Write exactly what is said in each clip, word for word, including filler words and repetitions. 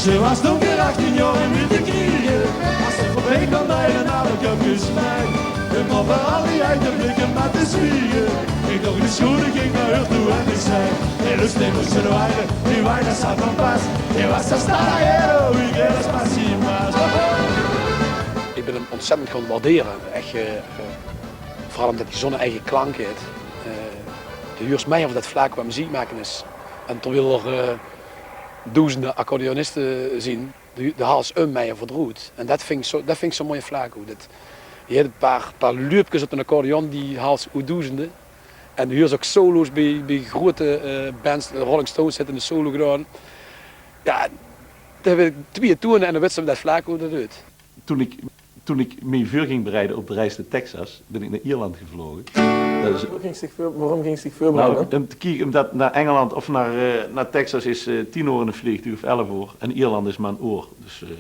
Ze waas donker achttien jaor en neet te kriege. As ze veurbie kaom, drejde ze alle köpkes mei. En kaom veur al die eiteblikke mer te zwiege. Ich doch, de sjoeëne ging nao häör toe en ich zag: "Hé, lust, hé, mós se waere, wie waere ze van pas? Hé, waas ze stara, hé, wie geer es passief waas." Ich bin 'm ontzettend gaon waardere. Ech, eh, eh, veural ómdet 'r zo'n eige klank haet. Eh, de huurs mei euver det vlak wo meziek make is. En terwiel d'r, eh, doezende accordeoniste zien, de, de haols um mei verdroet. En det vin ich zo, det vin ich zo'n mooi vlak. Oet det, je höbs e paar, paar luupkes op 'n accordeon, die haols oet doezende. En de huurs ouch solo's bie, bie groeëte, eh, bands. De Rolling Stones haet 'n solo gedaon. Jao, det höb ich twieë toene en dan wits se det vlak wo det oet. Toen ik, toen ik mij veur ging bereiden op de reis naar Texas, ben ik naar Ierland gevlogen. Dat is... Waorum gings dich veur-, waorum gings dich veurbereide? Nou, um te kieke, umdet nao Engeland of nao, eh, nao Texas is, eh, tien oor in 't vleegtuug of elf oor. En Ierland is mer 'n oor. Dus, eh, ik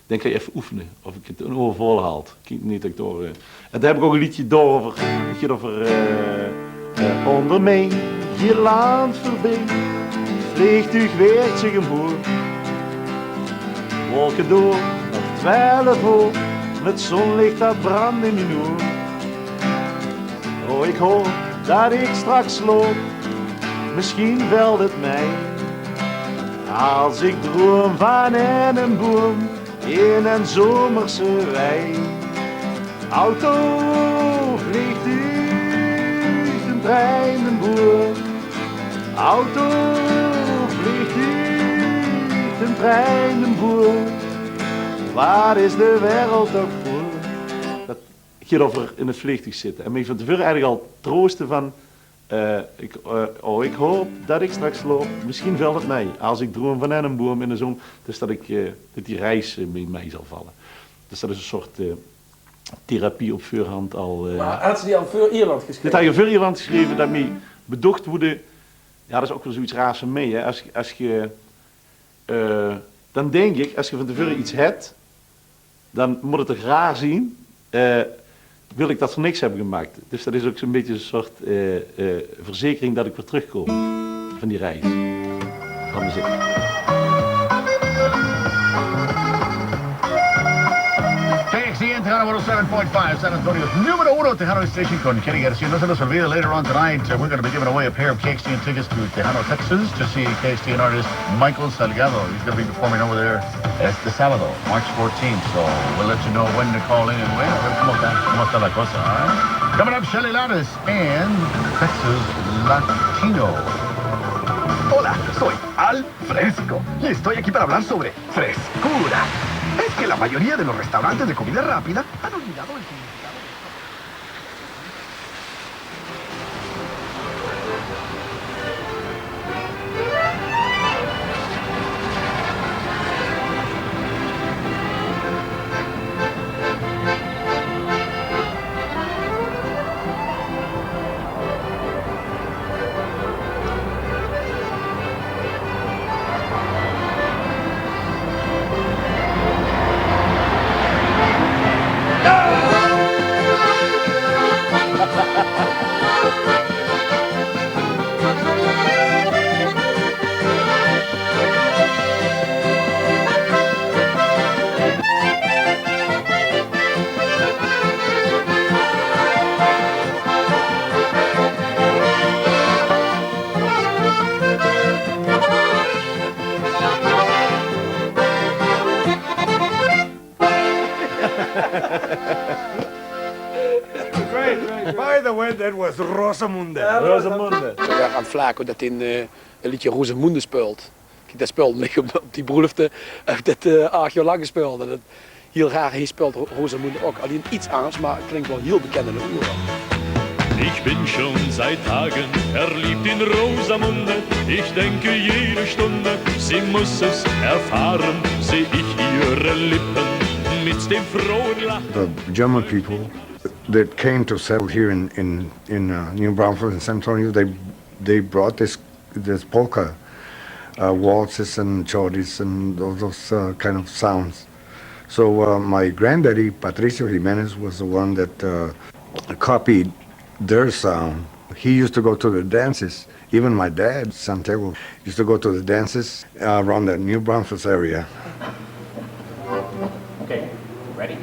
dink, gaon effe oefene of ik 't 'n oor volhaal. Kiek neet det ik door, eh, En dao höb ik ouch e leedje door euver. 't Geit euver, eh, eh, ónder mien Ierland veurbie. Vleegtuug waert zich umhoeg. Wolke door, nog twelf oor. Mit zónlich det brandj in mien oer. O, ik haop det ik straks slaop. Misschien velt 't mei. As ik droum van 'ne boum in 'n zomerse wei. Auto, vleegtuug, 'ne trein, 'ne boer. Auto, vleegtuug, 'ne trein, 'ne boer. Waat is de wereld toch moei. Det geit euver in 't vleegtuug zitte. En mich van te veure eigelik al trooste van, eh, ik, eh, o, ik haop det ik straks slaop. Misschien velt 't mei. As ik droum van 'ne boum in de zon. Dus det ik, eh, det die reis, eh, mei, mei zal valle. Dus det is 'n soort, eh, therapie op veurhand al, eh. Mer haw ze die al veur Ierland gesjreve? Dit haw ik veur Ierland gesjreve, det mich bedocht woeëde. Jao, det is ouch waal zoiets raars van mei, hè. As, as ge, eh, dan dink ik, as ge van te veure iets het, dan mót 't toch raar zien, eh, wil ik det veur niks höbbe gemaak. Dus det is ouch zo'n bietje 'n soort, eh, eh, verzekering det ik weer trökkóm van die reis. Laot mer zitte. K X D N Tejano one oh seven point five, San Antonio's número uno Tejano station con Kenny Garcia. No se nos olvide, later on tonight, uh, we're gonna be giving away a pair of K X D N tickets to Tejano, Texas, to see K X D N artist Michael Salgado. He's gonna be performing over there este sábado, March fourteenth. So we'll let you know when to call in and when. A ver cómo está, cómo está la cosa, all right? Coming up, Shelly Lares and Texas Latino. Hola, soy Al Fresco y estoy aquí para hablar sobre frescura. Es que la mayoría de los restaurantes de comida rápida han olvidado el significado de Great, great. By the way, that was Rosamunde. Rosamunde. Jao, aan Flaco det in, eh, e leedje Rosamunde speult. Kiek, det speult neet op, op die broelofte, eh, det, eh, ach jaor lang gespeuld. En det hiel raar, hie speult Ro-, Rosamunde ouch. Allein iets angers, mer klink waal hiel bekènd in de oere. Ich bin schon seit Tagen verliebt in Rosamunde. Ich denke jede Stunde, sie muss es erfahren. Seh ich ihre Lippen mit dem frohen Lachen. The German people that came to settle here in, in, in, uh, New Braunfels and San Antonio, they, they brought this, this polka, uh, waltzes and chotis and all those, uh, kind of sounds. So, uh, my granddaddy, Patricio Jimenez, was the one that, uh, copied their sound. He used to go to the dances Even my dad, Santiago, used to go to the dances, uh, around the New Braunfels area. Okay, ready?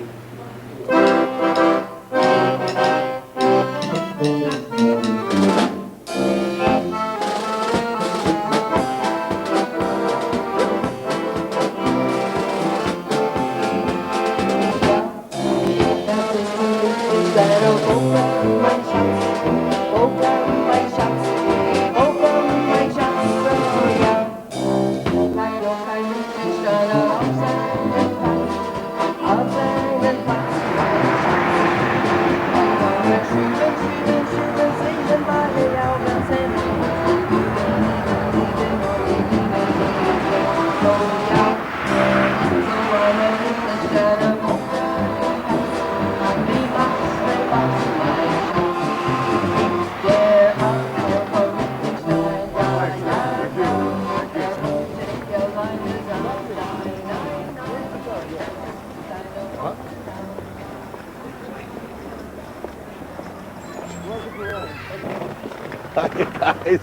Hi, guys.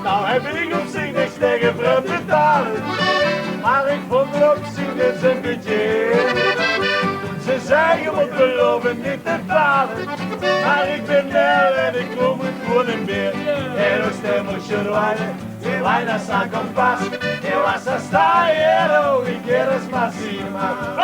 Nou heb ik op zich niks tegen vreemde talen, maar ik vond er op zich niks in. Ze zei: "Je moet beloven niet te falen, maar ik ben Nel en ik kom uit Woerenbeer." En dan stem ik je wijnen, je wijnen staan kompas, je was er staan, je, oh, ik ken het maar zien, maar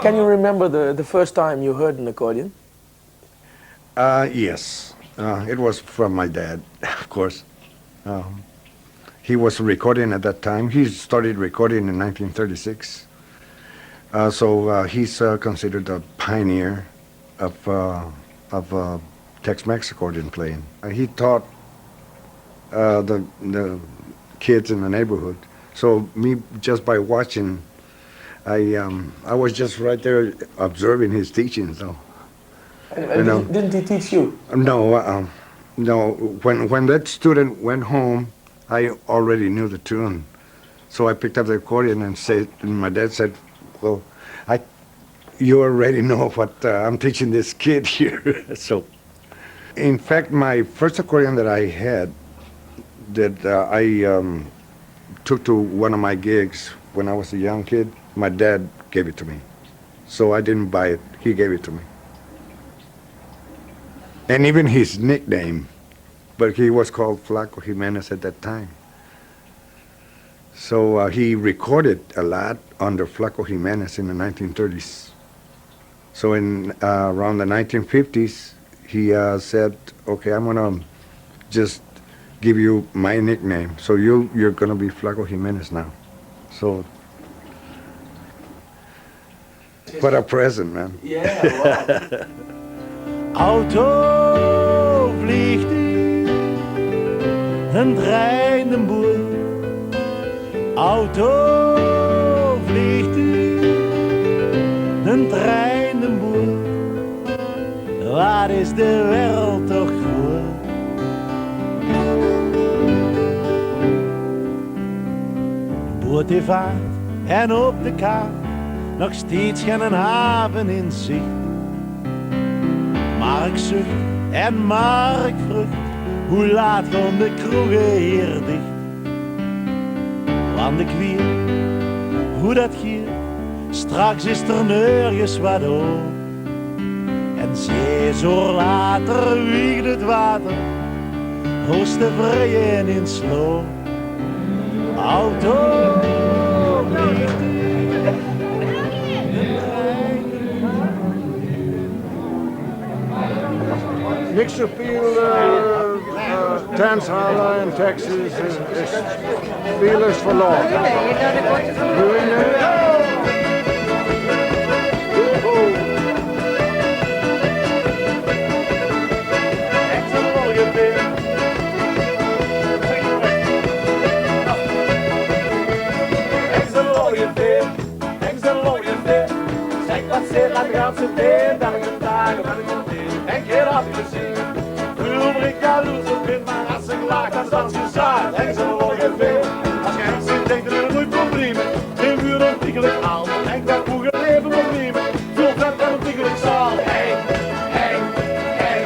Can you remember the, the first time you heard an accordion? Uh, yes. Uh, it was from my dad, of course. Um, he was recording at that time. He started recording in nineteen thirty-six. Uh, so, uh, he's, uh, considered a pioneer of, uh, of, uh, Tex-Mex accordion playing. Uh, he taught, uh, the, the kids in the neighborhood. So me, just by watching, I, um, I was just right there observing his teaching, so. And, and you know. Didn't, didn't he teach you? No, uh-uh. No, when, when that student went home, I already knew the tune. So I picked up the accordion and said, and my dad said, "Well, I, you already know what, uh, I'm teaching this kid here." So, in fact, my first accordion that I had, that, uh, I, um, took to one of my gigs when I was a young kid, my dad gave it to me. So I didn't buy it. He gave it to me. And even his nickname, but he was called Flaco Jimenez at that time. So, uh, he recorded a lot under Flaco Jimenez in the nineteen thirties. So in, uh, around the nineteen fifties, he, uh, said, "Okay, I'm gonna just give you my nickname. So you, you're gonna be Flaco Jimenez now." So, what a present, man. Yeah, wow. Auto vliegt u, een trein de boer. Auto vliegt u, een trein de boer. Wat is de wereld toch groot. Boot die vaart en op de kaart nog steeds geen haven in zicht. Maar ik zucht en maar ik vrucht, hoe laat gaan de kroegen hier dicht? Want ik weet hoe dat geet, straks is er nergens wat op. En zes oor later wiegt het water Hoes de vrije in slaap. Auto. Niks te veel, eh, eh, tents halen in Texas is, is veel is verloren. Zeg, wat zit aan de ganse tijd, dat ik een dagen ben ik nog niet. En geen afgezien. Vroeger ik jaloers op ben, maar als ik laag, dan is dat gezaagd. En zo hoor je veel. Als je echt zit, denk je, er nooit problemen. Geen muur ontwikkel ik al. En dat vroeger leven nog niet. Veel vet en ontwikkel ik zal. Hey, hey, hey,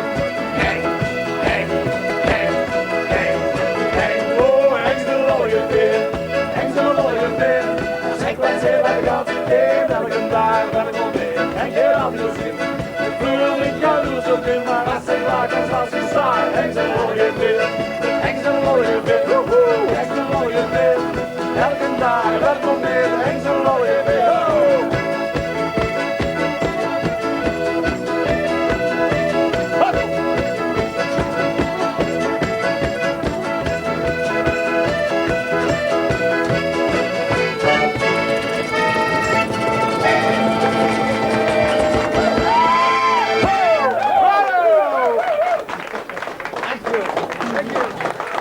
hey, hey, hey, hey, hey. Oh, en zo hoor je veel. En zo hoor je veel. Als ik wat zit aan de ganse tijd, dat ik een dagen ben ik nog niet. En geen afgezien. Vroeger ik jaloers op ben, maar als ik laag, dan is dat gezaagd. En zo hoor je veel. En zo hoor je veel. Woehoe. En zo hoor je veel. Elke daag, dat komt weer. En zo hoor je veel.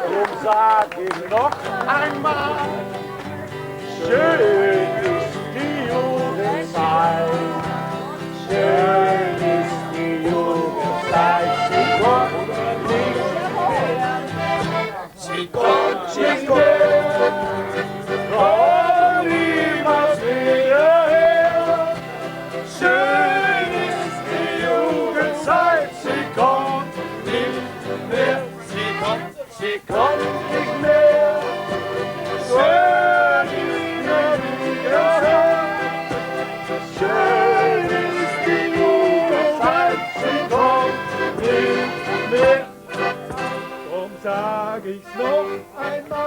Drum sag ich noch einmal, schön ist die Jugendzeit, schön ist die Jugendzeit, sie kommt nicht mehr. Sie kommt, sie kommt, kommt niemals wieder her. Schön ist die Jugendzeit, sie kommt nicht mehr. Sie kommt, sie kommt nicht mehr. Schön ist die Jugendzeit, schön ist die Jugendzeit, sie kommt nicht mehr. Drum sag ich's noch einmal.